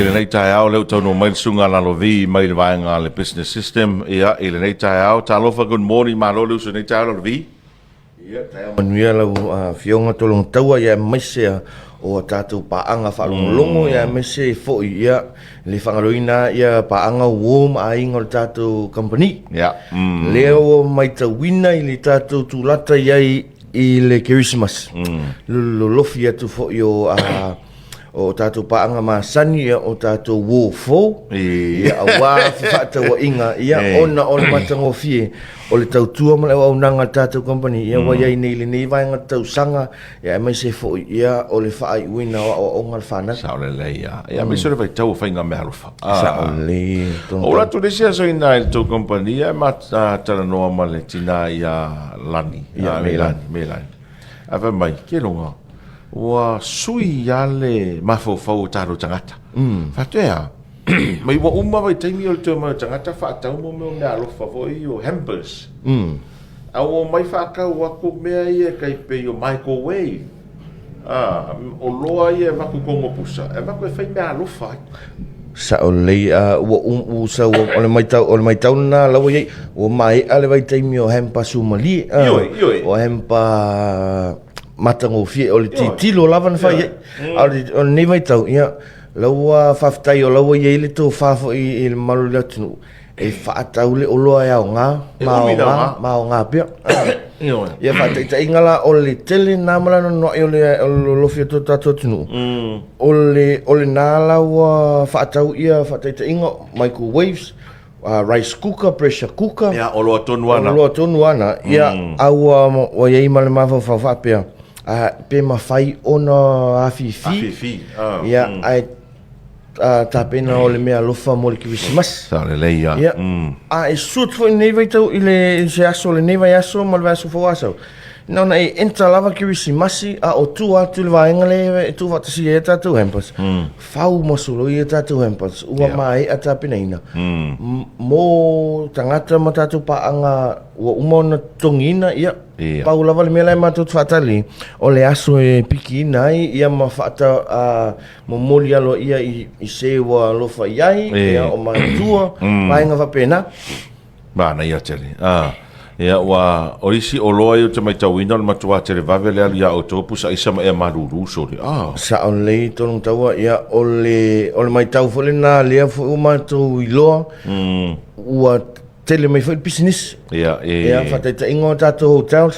I lenei taeao lea ua taunuu mai le susuga a Lalovi mai le vaega a le Business System. Ia, i lenei taeao, talofa, good morning, malo le uso i lenei taeao Lalovi. Ia, taeao manuia lau Afioga Tologataua, ia aemaise o a tatou paaga faalogologo, ia aemaise foi ia le faagaloina ia paaga uo ma aiga o le tatou kamupani. Ia. Lea ua matauina i le tatou tulata i ai i le Kerisimasi, lolofi atu foi o a o tatou paaga masani, ia, o tatou uo fou, ia, aua fefaatauaiga, ia, ona o le matagofie o le tautua ma le auaunaga a le tatou kamupani, ia, ua i ai nei i lenei vaega tausaga, ia, aemaise foi, ia, o le faaiuina o aoaoga a le fanau. Sao lelei lava. Ia, aemaise o le vaitau o faiga meaalofa. Sao lelei. Ou alu atu i le isi aso i ina i le tou kamupani, ae ma talanoa ma le tina ia Lani, Ia, Meilani. Meilani. Ae fai mai, Keloga, ua sui lava le mafaufau o tatou tagata. Faapea e a? Mai ua uma vaitaimi o le toe omai o tagata faatau mo mea o meaalofa foi ia o hampers. A ua omai faatau atu mea ia e tai pei o microwave, oloa ia e avatu i totonu o pusa, e avatu e fai meaalofa ai. Sao lelei, ua um, ua, o le matau, o le matau lena la ua i ai, ua maea le vaitaimi o hamper sumalie, Ioe, ioe. o hamper matagofie, o le tilotilo lava na fai ai. A o lenei vaitau, ia, la ua faafetai o la ua i ai le tofa foi i le mamalu o le atunuu e faatau le oloa e aoga ma aoga, ma aoga pea. Ia faataitaiga la, o le tele na ma le anoanoai o le lolofi atu o le tatou atunuu, o le o lena la ua faatau ia faataitaiga microwaves, rice cooker, pressure cooker. Ia, oloa tonu lava na. Oloa tonu lava na. Ia, a ua i ai ma le mafaufau faapea, pe mafai ona afifi. Afifi. Ia, ae tapena o le meaalofa mo le Kerisimasi. Sao lelei lava. Ia, a e suit foi lenei vaitau i le se aso o lenei vaiaso ma le vaiaso fou a sau, na ona e enter lava Kerisimasi a o tua atu i le vaega lea e tuufaatasia ai a tatou hampers, fau ma soloi a tatou hampers, ua maea tapenaina mo tagata ma tatou paaga ua uma ona totogiina, ia, pau lava le mea la e matou te faatali, o le aso e pikiina ai ia ma faata momoli aloaia i se ua alofa i ai, ia, o matua, vaega faapena. Manaia tele. Ah. Ia, ua, o isi oloa ia ou te matauina o le matua televave le alu iā outou pusa aisa ma ea malulu sole. Ah. Sao lelei Tologataua, ia, o le, o le matau foi lena lea foi ua matou iloa, ua tele mai foi le pisinisi. Ia, e. Ia, faataitaiga o tatou hotels,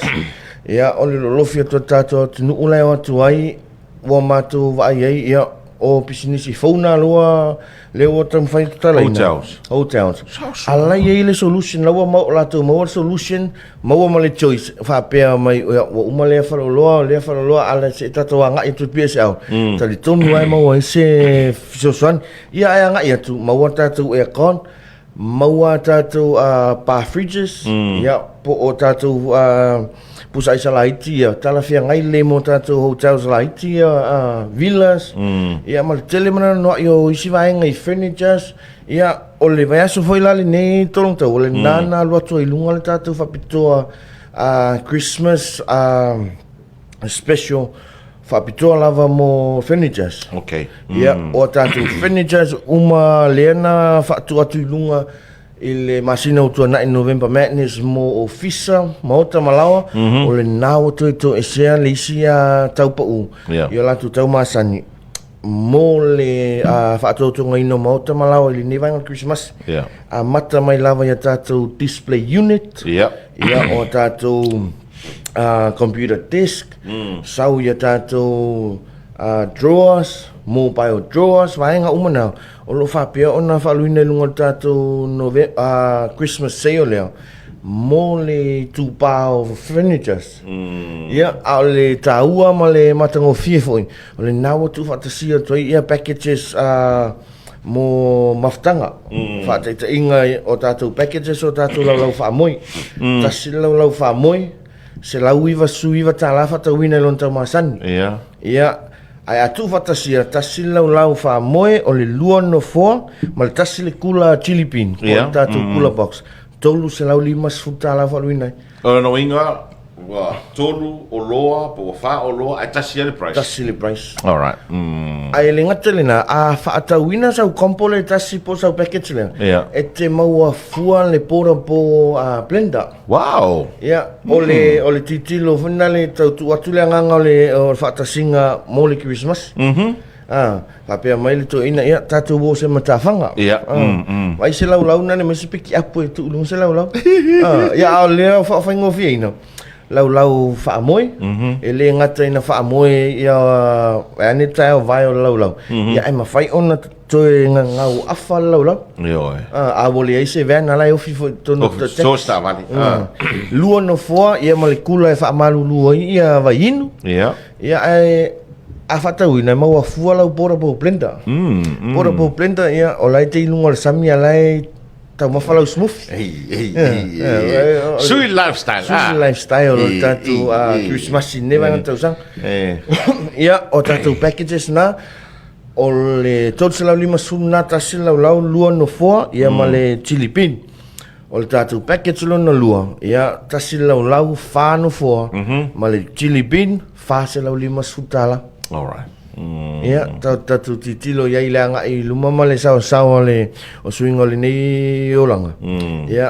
ia, o le lolofi atu o le tatou atunuu la e o atu ai, Ua matou vaai ai, ia, o pisinisi fou na loa lea ua taumafai e tatalaina. Hotels. Hotels. A la e i ai le solution, la ua mau, latou maua le solution, maua ma le choice, faapea mai, ia, ua uma lea faleoloa, lea faleoloa, a se i tatou agai atu i le PSL, talitonu lava e maua ai se fesoasoani. Ia, ae agai atu, maua tatou aircon, Maua a tatou bar fridges, ia, po o tatou pusa aisa laiti ia, talafeagai lelei mo tatou hotels laiti ia, villas, ia ma le tele mananoai o isi vaega i furnitures, ia, o le vaiaso foi la lenei Tologotau, o lena na alu atu ai i luga le tatou faapitoa Christmas special faapitoa lava mo furnitures. Okay. Ia, o a tatou furnitures uma lea na faatu atu i luga i le masina ua tuanai November Madness mo ofisa, maota ma laoa, o lena ua toe toesea le isi tau pau i o latou tau masani mo le faatotogaina o maota ma laoa i lenei vaega o le Kerisimasi. Amata mai lava i a tatou display unit, ia, o a tatou computer desk, sau i a tatou drawers, mobile drawers, vaega uma na, o lo o faapea ona faaluina i luga o le tatou Christmas sale lea, mo le itupa o furnitures. Ia, a o le taua ma le matagofie foi, o lena ua tuufaatasia atu ai ia packages mo mafutaga, faataitaiga o tatou packages o tatou laulau faamoe. Tasi le laulau faamoe, $199 faatauina i lona tau masani. Ia. Ia, ae a tuufaatasia, tasi le laulau faamoe o le lua nofoa ma le tasi le kula chilly bean, po o le tatou cooler box, $350 faaluina ai. O lona uiga, Ua tolu oloa po ua fa oloa ae tasi lava le price. Tasi le price. Alright. Mm. Ae le gata i lena, a faatauina sau combo lea e tasi po o sau package lea, Yeah. e te maua fua le portable blender. Wow. Ia, o le o le tilotilo foi lena le tau tuu atu le agaga o le o le faatasiga mo le Kerisimasi. Mhm. Ah, faapea mai le toeaina, ia, tatou o se matafaga. Ia, Ah, Vaai se laulau nane mai se pikiapu e tuu i luga se laulau. Ah, ia, a o lea o faafaigofieina, laulau faamoe, e le gata ina faamoe ia, e ane taeao vae o le laulau, ia ae mafai ona toe gagau afa le laulau. Ioe. Ah, a ua leai se van ala e ofi foi i totonu o Ofi, le so se taavale. Ah. Lua nofoa ia ma le kula e faamalulu ai ia vaiinu. Ia. Ia ae a faatauina e maua fua lau portable blender. Portable blender ia o la e te i luga o le sami a la e taumafa lau smoothie. Ei, ei, Ia, ei, ia, ei. ia, o le- Sui lifestyle. Sui ah. lifestyle o le Ei, tatou ei, ah, ei. Kerisimasi i lenei vaega tausaga. Eh. Ia, o tatou packages na, o le 350 na tasi le laulau, lua nofoa, ia ma le chili bean. O le tatou package lona lua, ia, tasi le laulau, fa nofoa, ma le chili bean, $450. Alright. Ia, tatou tilotilo i ai i le agai i luma ma le saosaoa o le o suiga o lenei olaga. Ia,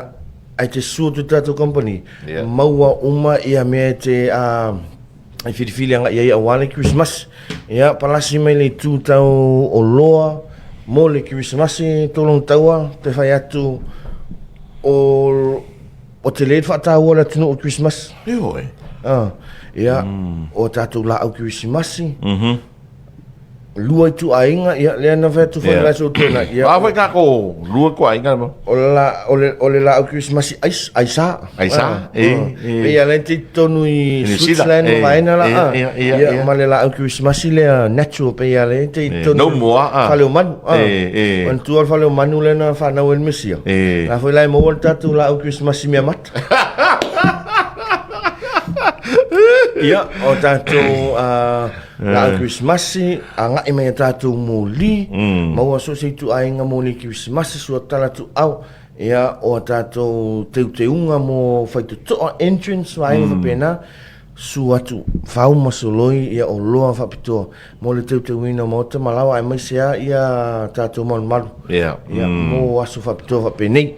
ae te susu atu i le tatou kamupani, maua uma ia mea e te e filifili agai i ai aua le Kerisimasi. Ia, palasi mai le itu tau oloa mo le Kerisimasi, tolong taua, te fai atu o o tele le faataua o le atunuu i le Kerisimasi. Ioe. Ah, ia, o tatou laau Kerisimasi, lua ituaiga, ia, lea na fai atu foi Ia. le aso ua tuanai, ia, A foi tatou lua ituaiga ma. O le la, o le, o le laau Kerisimasi ais, aisa. Aisa, Ah, e, ah. e. Pei a lea te i totonu i New Zealand, Switzerland ma e, vaega la, e, ah. e, e, Ia, e. ma le laau Kerisimasi lea natural pei a lea te i E, totonu no more, ah. Fale o manu, ah. E, e. Manatua le fale o manu lea na fanau ai le Mesia. E. La foi la e maua le tatou laau Kerisimasi mea mata. Ia, o tatou, ah, Laau Kerisimasi, agai mai a tatou moli, maua so o se ituaiga moli Kerisimasi, suatala tuau, ia, o a tatou teuteuga mo faitotoa, entrance, vaega faapena, su atu, fau ma soloi, ia, oloa faapitoa mo le teuteuina o maota ma laoa, aemaise lava ia tatou malumalu, Ia, ia, mo aso faapitoa faapenei.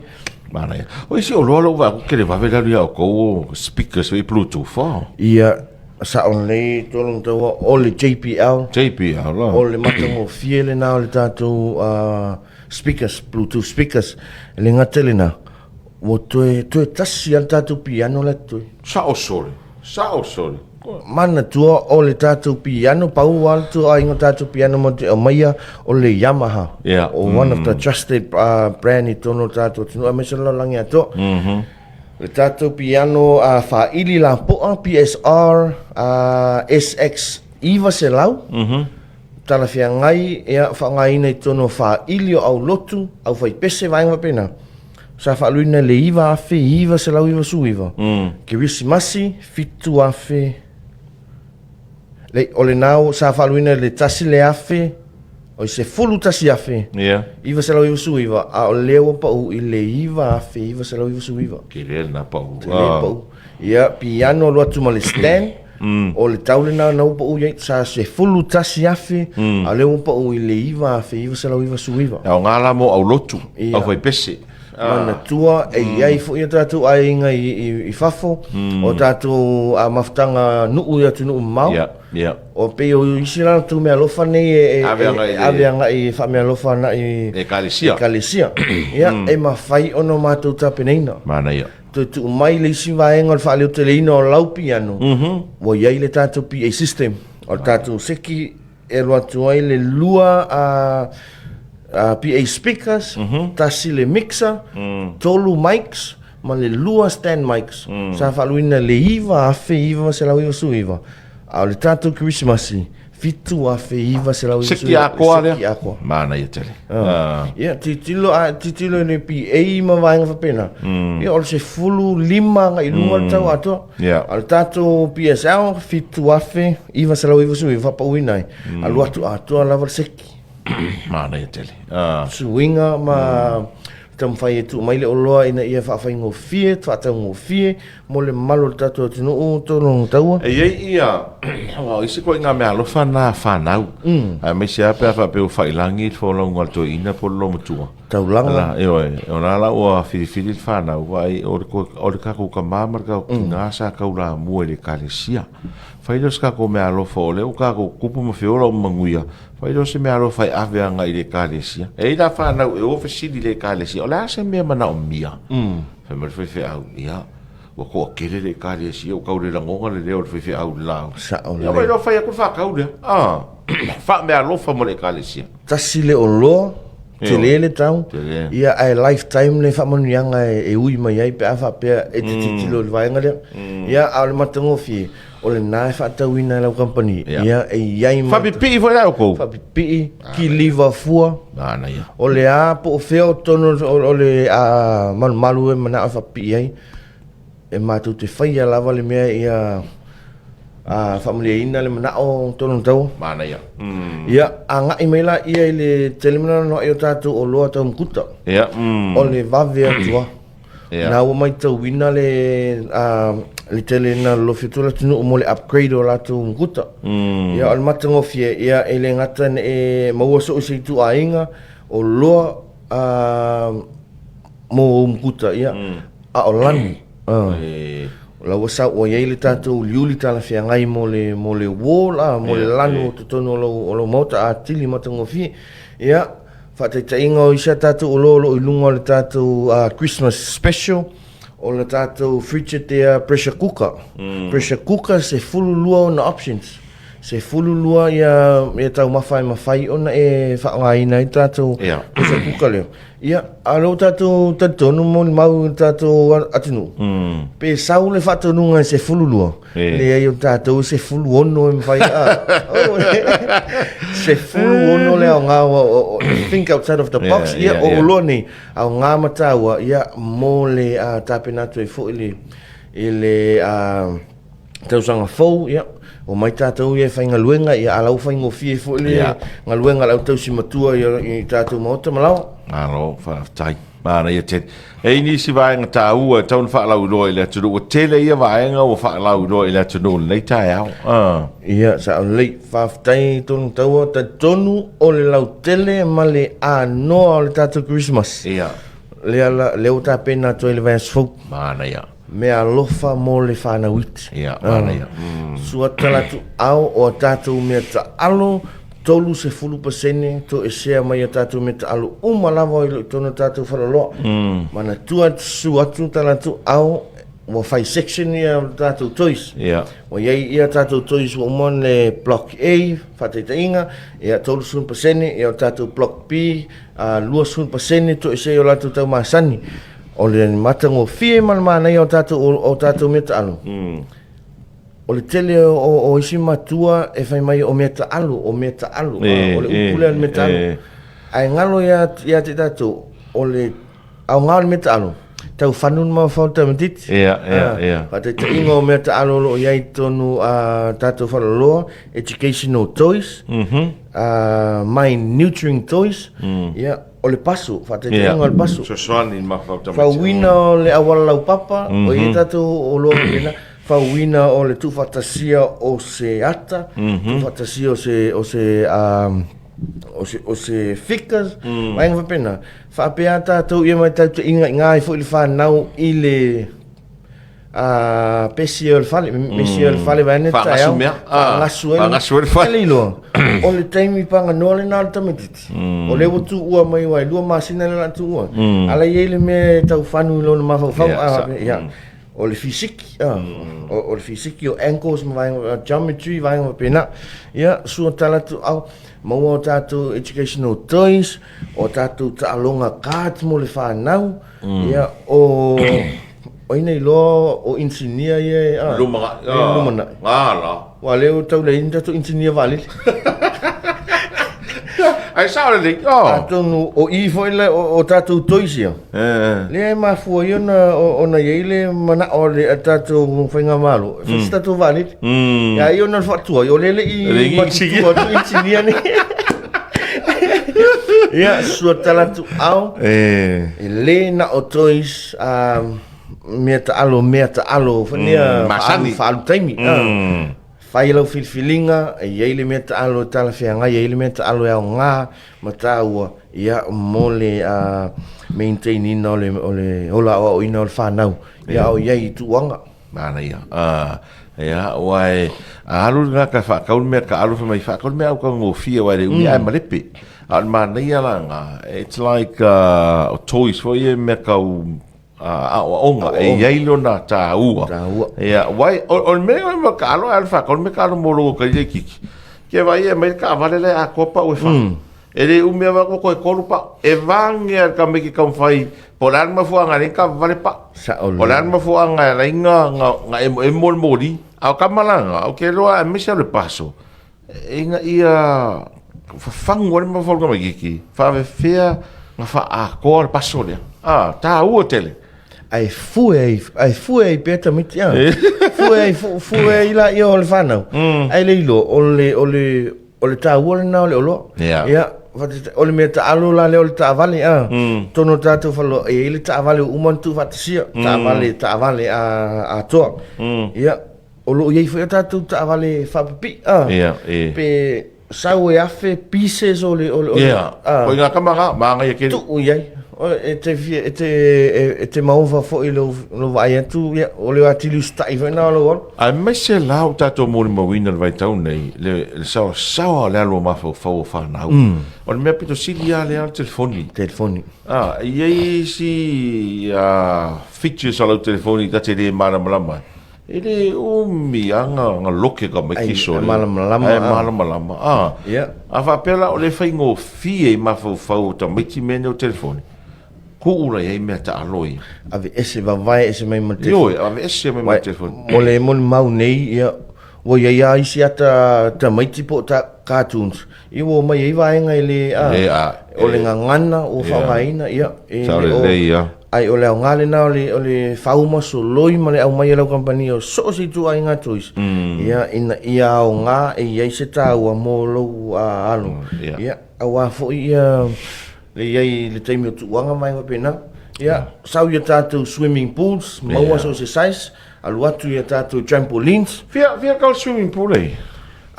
Manaia. O isi oloa lou vaai atu televave le alu ia outou o speakers foi bluetooth oh. Ia, Sao lelei Tolu Mataua, o le JBL. JBL la. O le matagofie lena o le tatou speakers, bluetooth speakers. E le gata i lena, ua toe, toe tasi lava le tatou piano la e totoe. Sao sole, sao sole. Manatua o le tatou piano, pau lava le ituaiga o tatou piano matou te aumaia, o le Yamaha. Yeah. O one of the trusted brand i totonu o le tatou atunuu aemaise o le lalolagi atoa. Le tatou piano a faaili lapoa PSR SX 900, talafeagai ia faaaogaina i totonu o faaili o aulotu, aufaipese vaega faapena. Sa faaluina i le 9999, Kerisimasi 7000, Leai, o lena sa faaluina i le tasi le afe, oi, 11,000, 999, a o lea ua pau i le 9,999. Tele lena pau. Tele pau. Ia, piano alu atu ma le stand, o le tau lena na ua pau i ai, sa 11,000, a o lea ua pau i le 9,999. E aoga la mo aulotu, aufaipese. Manatua e i ai foi o tatou aiga i fafo, o tatou mafutaga nuu i atunuu mamao. O pei o isi la latou meaalofa nei e ave agai e faameaalofa agai i Ekalesia. Ia, e mafai ona matou tapenaina. Manaia. Toe tuu mai le isi vaega o le faaleoteleina o lau piano, ua i ai le tatou PA system, o le tatou seki E alu atu ai le lua a PA speakers, tasi le mixer, tolu mics ma le lua stand mics. Sa faaluina i le 9999, a o le tatou Kerisimasi, 7999. Seki atoa lea. Seki atoa. Manaia tele. Ia, tilotilo, a tilotilo i le PA ma vaega faapena, ia o le 15 agai i luga le tau atoa. Yeah. A o le tatou PSL, 7,999 faapauina ai. Alu atu atoa lava le seki. Manaia tele. Ah. Suiga ma taumafai e tuu mai le oloa ina ia faafaigofie, faataugofie mo le mamalu o le tatou atunuu tologa taua. E i ai ia, aua o isi ituaiga meaalofa na a fanau, aemaise lava pe a faapea ua faiilagi le folauga a le toeaina po o le loomatua. Taulaga. Ala, ioe, o la la ua filifili le fanau, vaai, o le, o le tatou tama ma le tatou tina sa taulamua i le ekalesia. Fai lea o se tatou meaalofa, o lea ua tatou tupu ma feola ma manuia, fai lea o se meaalofa e ave agai i le ekalesia. E i ai la fanau e o fesili i le ekalesia, o le a se mea e manaomia? Fai mai le faifeau, ia, ua toatele le ekalesia, ua tau le lagona le leo o le faifeau i le lauga. Sao Ia, lelei. Ia, fai atu le faatau lea. Ah, faameaalofa mo le ekalesia. Tasi le oloa, tele le tau, Tele. ia ae lifetime le faamanuiaga e, e ui mai ai pe a faapea e te tilotilo i le vaega lea. Ia, a o le matagofie, o lena e faatauina e lau kamupani, ia e i ai ma... Faapipii foi la outou. Faapipii, kiliva fua. Manaia. O le a po o fea o totonu o le malumalu e manao e faapipii ai, e matou te faia lava le mea ia faamalieina le manao tonu taua. Manaia. Ia, agai mai la ia i le tele ma le o tatou oloa tau makuta. Ia. O le vave atu lava. Na ua matauina le le tele na lolofi atu le atunuu mo le upgrade o latou makuta. Ia, o le matagofie, ia, e le gata ina e maua soo i se ituaiga oloa mo ou makuta, ia, a o lanu. O la ua sau, ua i ai le tatou uliuli talafeagai mo le mo le wall, mo le lanu o totonu o lou o lou maota atili matagofie. Ia, Faataitaiga o isi a tatou oloa o lo o i luga o le tatou Christmas special, o le tatou Frigidaire pressure cooker. Pressure cooker, 12 ona options. 12 ia ia taumafa e mafai ona e faaaogaina ai le tatou pressure cooker lea. Ia, a o lea ua tatou talitonu molimau i le tatou atunuu, pe sau le faatonuga e 12, Leai o tatou e 16 e mafai a. 16 le aoga o think outside of the box ia o oloa nei aoga ma taua ia mo le tapena atu ai foi le i le tausaga fou ia omai tatou ia e faigaluega ia a la ua faigofie foi le galuega a le au tausi matua i tatou maota ma laoa. Malo faafetai. Manaia tele. E i ai nisi vaega taua e tatau ona faalauiloa i le atunuu. Ua tele ia vaega ua faalauiloa i le atunuu i lenei taeao. Ah. Ia, sao lelei. Faafetai tonu taua. Talitonu o le lautele ma le anoa o le tatou Kerisimasi. Ia. Lea la, lea ua tapena atu ai le vaiaso fou. Manaia. Meaalofa mo le fanau iti. Ia, manaia. Sua talatuau o a tatou mea taalo, 30% toesea mai a tatou mea taalo uma lava i lo i totonu o tatou faleoloa. Manatua susu atu talatuau ua fai section ia o tatou toys. Ia. Ua i ai ia tatou toys ua uma ona le block A, faataitaiga, ia 30%, ia o tatou block B, 20% toesea i o latou tau masani. O le matagofie ma le manaia o tatou, o tatou mea taalo, o le tele o, o isi matua e fai mai o mea taalo, o mea taalo, o le upu lea o le mea taalo. Ae galo ia, ia te tatou, o le aoga o le mea taalo, tau fanu le mafaufau o le tamaitiiti. Ia, ia, ia. Faataitaiga o mea taalo o lo o i ai i totonu a tatou faleoloa, educational toys, mind nurturing toys, ia, O le paso, faataitaiga o le paso. Fesoasoani i le mafaufau tamaiti. Fauina o le auala laupapa, o i ai tatou oloa faapena, fauina o le tuufaatasia o se ata, tuufaatasia o se, o se, o se, o se figures, vaega faapena. Faapea tatou ia mai tatou te igaiga ai foi le fanau i le A pesi o le fale, pesi o le fale vaeane le taeao. Faagasu mea. Faagasu ai. Faagasu ai le fale. E le iloa. O le taimi paganoa lena o le tamaitiiti. O lea ua tuua mai aua e 2 masina lea o le a tuua. A la e i ai le mea e tau fanu i lona mafaufau. Ia, o le fisiki, o le fisiki, o angles ma vaega, geometry, vaega faapena. Ia, sua tala atu, au, maua o tatou educational toys, o tatou taaloga cards mo le fanau. Ia, o o ina iloa o inisinia ia e a. Lumanai. E lumanai. A la. Ua lea ua tau leai ni tatou inisinia vaalele. Ai sao lelei. Oh. Atonu o i foi le o tatou toys ia. Lea e mafua ai ona ona i ai le manao o le tatou faigamalo e fai se tatou vaalele. Ia ai ona o le faatuai o lea e le i matutua atu inisinia nei. Ia, sua talatuau. E le na o toys, mea taalo, mea taalo, foi lea, Masani. Faaalu taimi. Fai lau filifiliga, e i ai le mea taalo e talafeagai, e i ai le mea taalo e aoga ma taua, ia, mo le maintain ina o le, o le ola aoaoina o le fanau, ia, a o i ai i tuuaga. Manaia. Ia, aua e, a alu le tagata e faatau le mea taalo, fai mai, faatau le mea autagofie aua e le umi ae malepe. A o le manaia la lena, it's like o toys foi ia mea tau aoaoga, e i ai lona taua. Taua. Ia, aua o le mea o le taalo, a alu faatau le mea taalo mo lou ata laitiiti. Ke vaai e aumai le taavale la e atoa pau e fa. E le umi lava ua toe tolu pau. E vage lava le tamaiti taumafai, po o le a le mafuaaga e ala ai ona taavavale pau. Sao O le a le mafuaaga e ala ai ona emoemo le moli. A o tama la na, ou te iloa aemaise lava o le paso, ina ia fafagu ai le mafaufau o le tamaitiiti, faapefea ona faaatoa le paso lea. A, taua tele. Ae fue ai, ae fue ai pea tamaiti a. Fue ai, fue ai laia o le fanau. Ae le iloa, o le, o le, o le taua lena o le oloa. Ia. Ia, o le mea taalo la lea o le taavale a. Totonu o tatou faleoloa, e i ai le taavale ua uma ona tuufaatasia, taavale, taavale atoa. Ia, o lo o i ai foi a tatou taavale faapipii a. Ia, e. Pe sau e 1000 pieces o le, o le, o le, Ia, a. ko i ngā tama ngā, māngaia keri. Tuu i ai. O, e te fia, e te, e, e te maova foi lou, lou vaai atu, ia, o le atili usitai foi lena o lou alo. Aemaise la o tatou molimauina i le vaitau nei, le, le saoasaoa o le alu o mafaufau o fanau. O le mea pito sili lava lea o le telefoni. Telefoni. Ah, e i ai isi features o lau telefoni ta te le malamalama ai. E le umi lava na loke ka mai Ai, kiso e malamalama, Ai, ah. malamalama. Ah. Ia. A faapea la o le faigofie i mafaufau o tamaiti mea nei o telefoni, tuu la i ai mea taalo ia. Ave ese, vavae ese mai ma le telefoni. Ioe, ave ese mai ma le telefoni. Mo le molimau nei, ia, ua i ai lava isi ata tamaiti po o ta cartoons, ia ua omai ai vaega e le, a, Le, a, o le gagana ua faaaogaina, ia, e Sao le o, lelei lava. Ae o le aoga lena o le, o le faauma soloi ma le aumai e lau kamupani o so o se ituaiga toys, ia, ina ia aoga e i ai se taua mo lou alo. Ia. Ia, aua foi ia le i ai i le taimi o tuuaga ma vaega faapena. Ia, sau i a tatou swimming pools, maua so o se size, alu atu i a tatou trampolines. Fia, fia kau swimming pool e?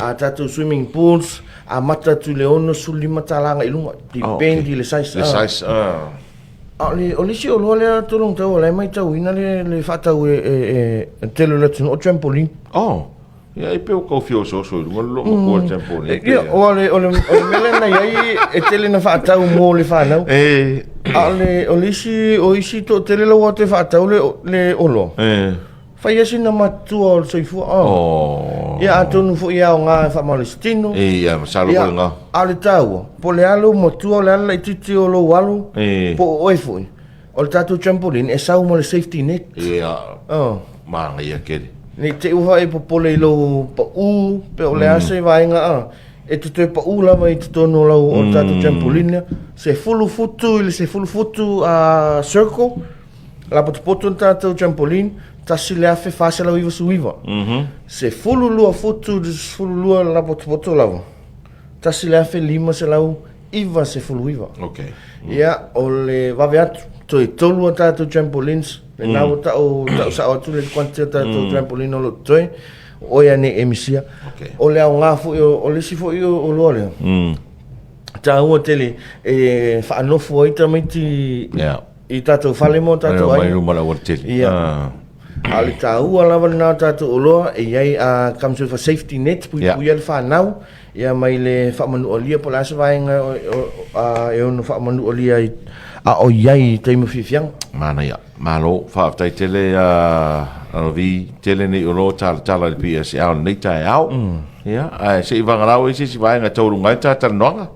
A tatou swimming pools, amata atu i le $65 agai i luga, depend i le size. Le size, ah. A o le, o le isi oloa lea Tologotau o la e maitauina le, le faatau e, e, e, e tele o le atunuu, o trampoline. Oh, ia e pei o kau fia osooso i luga le loo matua le trampoline. Ia, o le, o le, o le mea lea na i ai e tele na faatau mo le fanau. E. A o le, o le isi, o isi toatele la ua toe faatau le, le oloa. E. Fai ai sina matua o le soifua. Oh. Oh. Ia atonu foi e aoga e faamalosi tino. E, ia, masalo Ia, koe ngā. a o le taua, po o le a lou matua, o le a le laitiiti o lou alo, E. po o oe foi, o le tatou trampoline e sau ma le safety net. Ia, Oh. manaia kere. Ne i te i ua e popole i lou paʻū, pe o le a se vaega a, e te toe paʻū lava i totonu o lau o le tatou trampoline lea. 10 futu i le 10 futu a circle, Lapotopoto le tatou trampoline, 1499. 12 futu i le 12 lapotopoto lava, 1599. Okay. Ia, o le vave atu, toe tolu a tatou trampolines, lena ua tau, tau sao atu le quantity o tatou trampoline o lo o totoe, o oe anei e misia. Okay. O le aoga foi, o le isi foi o oloa lea, taua tele e faanofo ai tamaiti i tatou fale mo tatou aiga. Mai luma le aualatele. Ia. A o le taua lava lena o tatou oloa e i ai a comes with a safety net, puipuia le fanau, ia mai le faamanualia po o le a se vaega e ono faamanualia ai a o i ai i taimi o fiafiaga. Manaia. Malo, faafetai tele Lalovi, tele nei oloa talatala i le PSA o lenei taeao. Ia, ae se i vagalau ai se isi vaega e taualuga ai le ta talanoaga.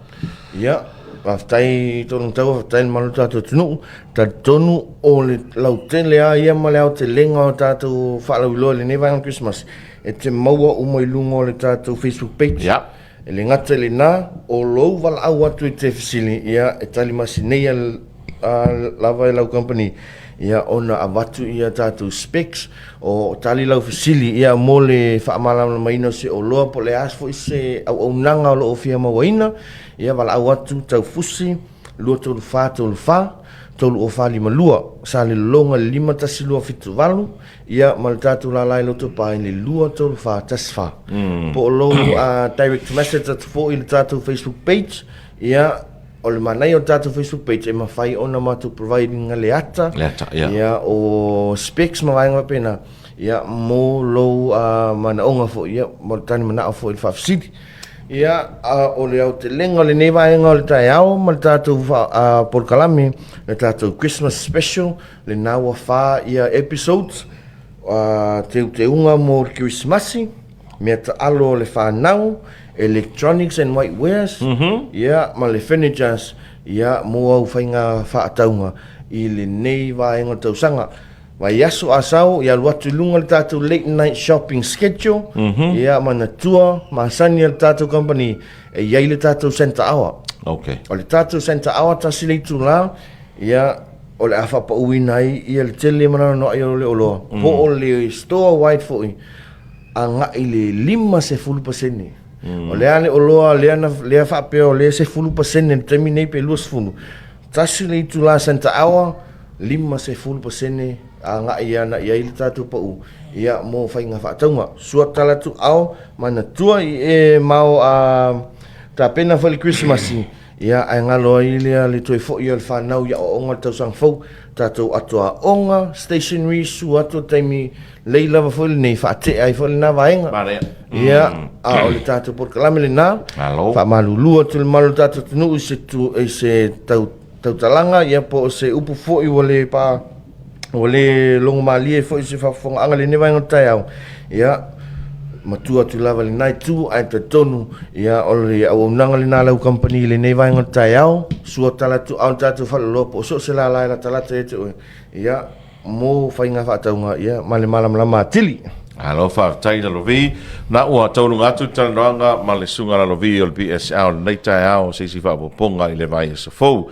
Ia, faafetai Tologataua, faafetai le mamalu o le tatou atunuu. Talitonu o le lautele lava ia ma le aotelega o tatou faalauiloa i lenei vaega o le Kerisimasi, e te maua uma i luga o le tatou Facebook page. Ia. E le gata i lena, o lou valaau atu i te fesili, ia, e tali masinei a lava e lau kamupani, ia, ona avatu ia tatou specs, o tali lau fesili, ia, mo le faamalamalamaina o se oloa po o le a foi se auaunaga o lo o fia mauaina, ia, valaau atu, taufusi. 2 3 4 3 4 3 0 4 5 2. Salelologa i le 5 1 2 7 8, ia, ma le tatou lala e Lotopa i le 2 3 4 1 4. Po o lou direct message atu foi i le tatou Facebook page, ia, o le manaia o le tatou Facebook page e mafai ona matou provide ina le ata, Le ata, ia. Ia, o specs ma vaega faapena, ia, mo lou manaoga foi, ia, mo le tali manao foi i le faafesili. Ia, a o le aotelega o lenei vaega o le taeao ma le tatou polokalame, le tatou Christmas special, lena ua fa ia episodes, teuteuga mo le Kerisimasi, mea taalo o le fanau, electronics and white wares, ia, ma le furnitures, ia, mo au faiga faatauga i lenei vaega o le tausaga. Vaiaso Asau, ia alu atu i luga le tatou late night shopping schedule, ia manatua, masani a le tatou company, e i ai le tatou Santa Hour. O le tatou Santa Hour tasi le itula, ia, o le a faapauina ai ia le tele ma noanoai o le oloa, po o le store wide foi, agai i le 50%. O le a le oloa lea na, lea faapea o lea 10% i le taimi nei pe 20, tasi le itula Santa Hour, 50% agai ana i ai le tatou pau, ia, mo faiga faatauga. Sua tala atu ao, manatua i e mao a tapena foi le Kerisimasi, ia, ae galo ai lea le toe foi o le fanau i aoaoga o le tausaga fou, tatou atoaoga, stationery, sua atu o le taimi lei lava foi lenei, faatea ai foi lena vaega. Manaia. Ia, a o le tatou polokalame lena, Malo. Faamalulu atu i le mamalu o le tatou atunuu i se tu, i se tau tautalaga, ia, po o se upu foi ua le pa, ua le logomalie foi i se faafofogaaga i lenei vaega o le taeao, ia, matua atu lava i lena itu, ae talitonu, ia, o le auaunaga lena a lau kamupani i lenei vaega o le taeao, sua tala atu ao le tatou faleoloa po o so o se lala e latalata ia te oe, ia, mo faiga faatauga, ia, ma le malamalama atili. Malo faafetai Lalovi. Na ua taunuga atu le talanoaga ma le Susuga Lalovi o le BSL i lenei taeao se isi faaopoopoga i le vaiaso fou.